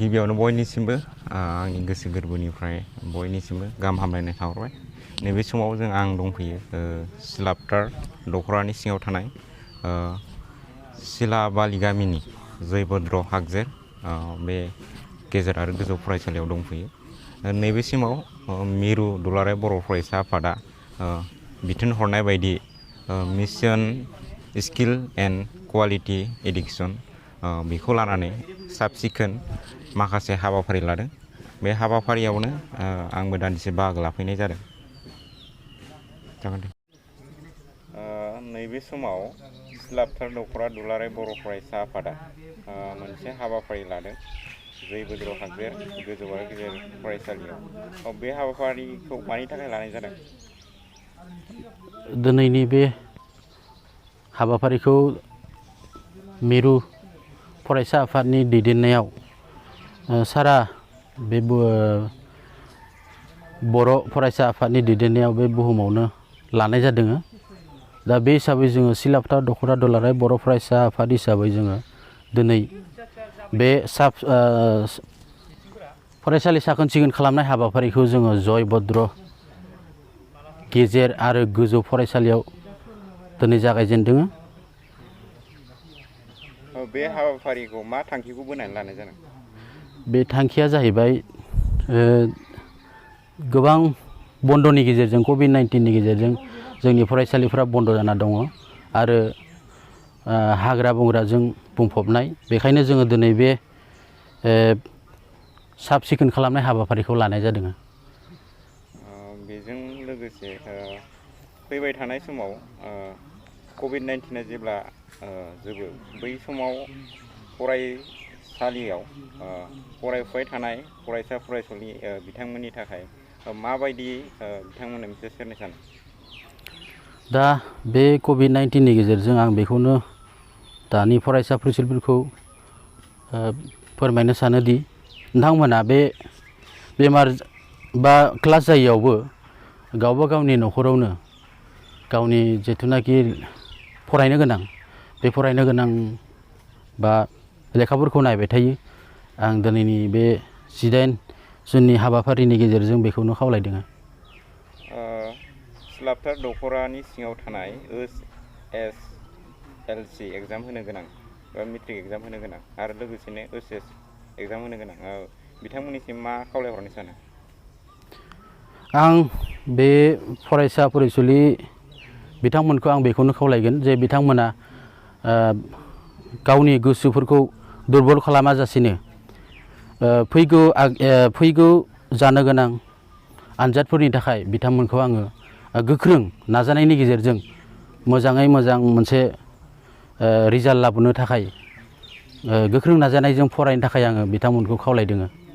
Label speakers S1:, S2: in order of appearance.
S1: गिबियावनो बयनिसिमबो आंनि गोसो गोरबोनिफ्राय बयनिसिमबो गाहाम हामलायनाय थाहरबाय। नैबे समाव आं दंफैयो सिलापwtar दख'रानि सिङाव थानाय सिलाबालि गामिनि जयभद्र हागजेर बे गेजेर आरो गोजौ फरायसालियाव दंफैयो। नैबे समाव मिरु दुलाराय बर' फरायसा आफादा बिथोन हरनाय बायदि mission skill and quality education बेखौ लानानै साब सिखोन माखासे हाबाफारि लादों। बे हाबाफारियावनो आंबो दान्दिसे बाहागो लाफैनाय जादों। जागोन दे। नैबे समाव सिलापwtar दख'रा दुलाराय बर' फरायसा आफादा मोनसे हाबाफारि लादों जयभद्र हागजेर गोजौ आरो गेजेर फरायसालियाव। बे हाबाफारिखौ मानि थाखाय लानाय जादों?
S2: दिनैनि बे हाबाफारिखौ मिरु फरायसा आफादनि दैदेननायाव सारा बे बर' फरायसा आफादनि दैदेननायाव बे बुहुमावनो लानाय जादों। दा बे हिसाबै जोङो सिलापwtar दख'रा दुलाराय बर' फरायसा आफाद हिसाबै जोङो दिनै बे फरायसालि साखोन सिखोन खालामनाय हाबाफारिखौ जोङो जयभद्र गेजेर आरो गोजौ फरायसालियाव दिनै जागायजेनदों।
S1: बे हाबाफारिखौ मा थांखिखौ बोनानै लानाय जादों?
S2: बे थांखिया जाहैबाय गोबां बन्दनि गेजेरजों COVID-19नि गेजेरजों जोंनि फरायसालिफ्रा बन्द जाना दङ आरो हाग्रा बंग्राजों बुंफबनाय। बेखायनो जोङो दिनै बे साब सिखोन खालामनाय हाबाफारिखौ लानाय जादों।
S1: बेजों लोगोसे फैबाय थानाय समाव COVID-19आ जेब्ला जोबो बै समाव फरायसालियाव फरायफुबाय थानाय फरायसा फरायसुलि बिथांमोननि थाखाय माबायदि बिथांमोननो मेसेज होनो सानो?
S2: दा बे COVID-19नि गेजेरजों आं बेखौनो दानि फरायसा फरायसुलिफोरखौ फोरमायनो सानोदि नोंथांमोना बे बेमार बा क्लास जायैयावबो गावबा गावनि न'खरावनो गावनि जिथुनाखि फरायनो गोनां बे फरायनो गोनां बा लेखाफोरखौ नायबाय थायो। आं दिनैनि बे 18 जुननि हाबाफारिनि गेजेरजों बेखौनो खावलायदों।
S1: सिलापwtar दख'रानि सिङाव थानाय SSLC एग्जाम होनो गोनां बा मेट्रिक एग्जाम होनो गोनां आरो लोगोसेनो HS एग्जाम होनो गोनां बिथांमोननिसिम मा खावलायहरनो सानो?
S2: आं बे फरायसा फरायसुलि बिथांमोनखौ आं बेखौनो खावलायगोन जे बिथांमोना गावनि गोसोफोरखौ दुरबल खालामाजासेनो फैगौ जानो गोनां आनजादफोरनि थाखाय बिथांमोनखौ आङो गोख्रों नाजानायनि गेजेरजों मोजाङै मोजां मोनसे रिजाल्ट लाबोनो थाखाय गोख्रों नाजानायजों फरायनो थाखाय आङो बिथांमोनखौ खावलायदों।